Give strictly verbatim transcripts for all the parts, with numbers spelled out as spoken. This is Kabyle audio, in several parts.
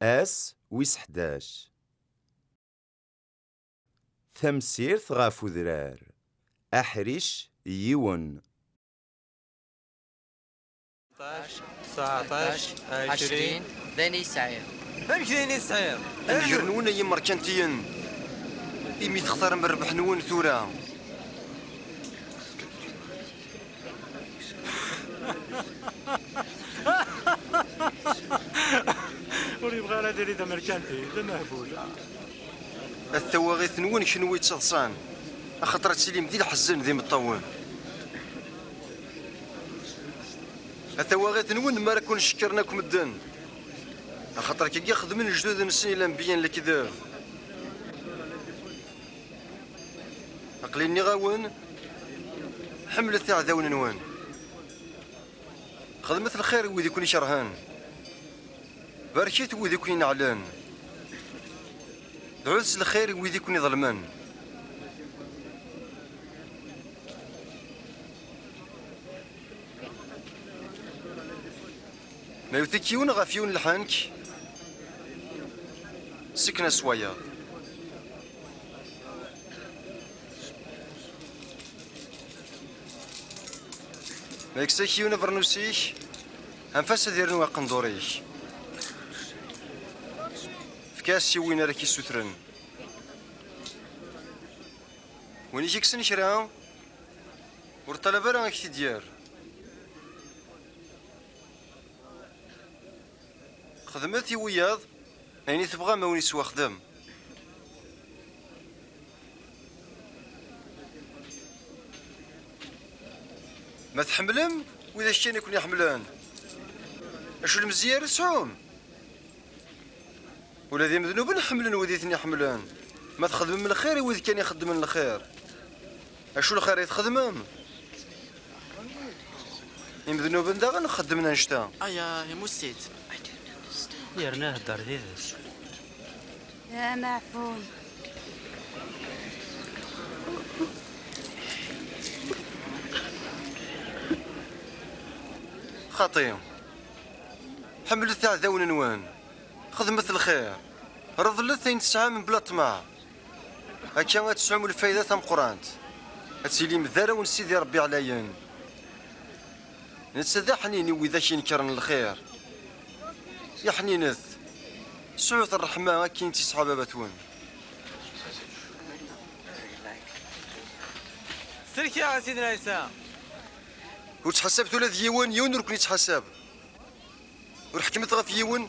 Ass wis ḥdac. Tamsirt ɣef udrar. Aḥric yiwen. ثمنطاش، تسعطاش، عشرين. عشرين. D ayen i yesɛiḍ. Amek d ayen i tesɛiḍ? Anagar-nwen ay imerkantiyen, imi textarem rrbeḥ-nwen tura. Ur yebɣi ara ad yili d amerkanti, d amehbul. At tawaɣit-nwen kenwi yettaḍsan, axaṭer ad tilim d ileḥzen d imeṭṭawen. At tawaɣit-nwen mi ara ken-cekkren akk medden, axaṭer akkagi xedmen lejdud-nsen i lanbiya n lekdeb. Aql-i nniɣ-awen, ḥemmlet iɛdawen-nwen. Xedmet lxir i wid i ken-ikerhen. Barket wid i ken-ineɛlen. Dɛut s lxir i wid i ken-iḍelmen. Ma yewwet-ik yiwen ɣef yiwen lḥenk, sken-as wayeḍ. Ma yekkes-ak yiwen abernus-ik, anef-as ad yernu aqendur-ik. Efk-as i win ara k-issutren. Win i k-ikksen kra, ur ṭṭalab ara ad k-t-id-yerr. Xedmet i wiyaḍ ayen i tebɣam a wen-iswexdem. Ma tḥemmlem widak kan i ken-iḥemmlen, acu lemzeyya ara tesɛum? Ula d imednuben ḥemmlen wid i ten-iḥemmlen. Ma txedmem lxir i wid kan ixeddmen lxir, acu lxir i txedmem? Imednuben daɣen xeddmen annect-a. Aya imussit. Yerna hder did-s. يا معفون. Xaṭi. Ḥemmlet iɛdawen-nwen. Xedmet lxir. Reḍlet ayen tesɛam mebla ṭṭmeɛ. Akka ad tesɛum lfayda tameqqrant. Ad tilim d arraw n Sidi Ṛebbi ɛlayen. Netta d aḥnin i widak inekren lxir. Iḥninet. Sɛut ṛṛeḥma akken i tt-isɛa baba-twen. Sellek-aɣ a Sidna Ɛisa. Ur ttḥasabet ula d yiwen, yiwen ur ken-ittḥasab. Ur ḥekkmet ɣef yiwen,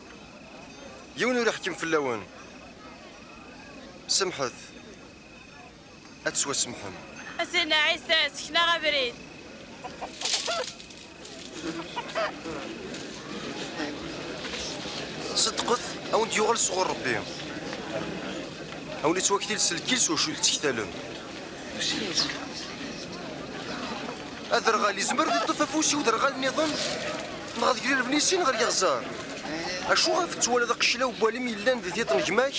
yiwen ur iḥekkem fell-awen. Semḥet, ad tettwasemḥem. A Sidna Ɛisa, sken-aɣ abrid. Ṣeddqet, a wen-d-yuɣal sɣur Ṛebbi. A wen-ittwaktil s lkil s wacu tettektalem. Aderɣal izmer ad iṭṭef afus i uderɣal nniḍen, neɣ ad grib sin ɣer yiɣzer. Acuɣef tettwaliḍ aqeclaw n walim yellan di tiṭ n gma-k,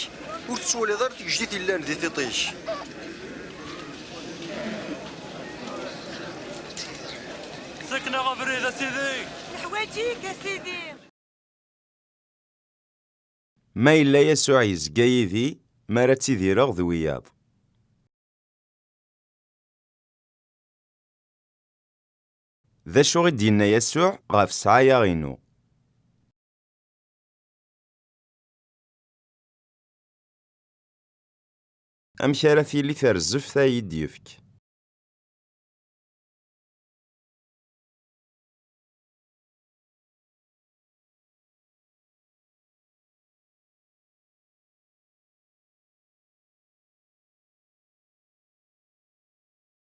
ur tettwaliḍ ara tigejdit yellan di tiṭ-ik? Sken-aɣ abrid a Sidi. Neḥwaǧ-ik a Sidi. Ma yella Yasuɛ yezga yid-i mi ara ttidireɣ d wiyaḍ. D acu i d-yenna Yasuɛ ɣef ssɛaya-inu? Amek ara tili terzeft ay i d-yefk?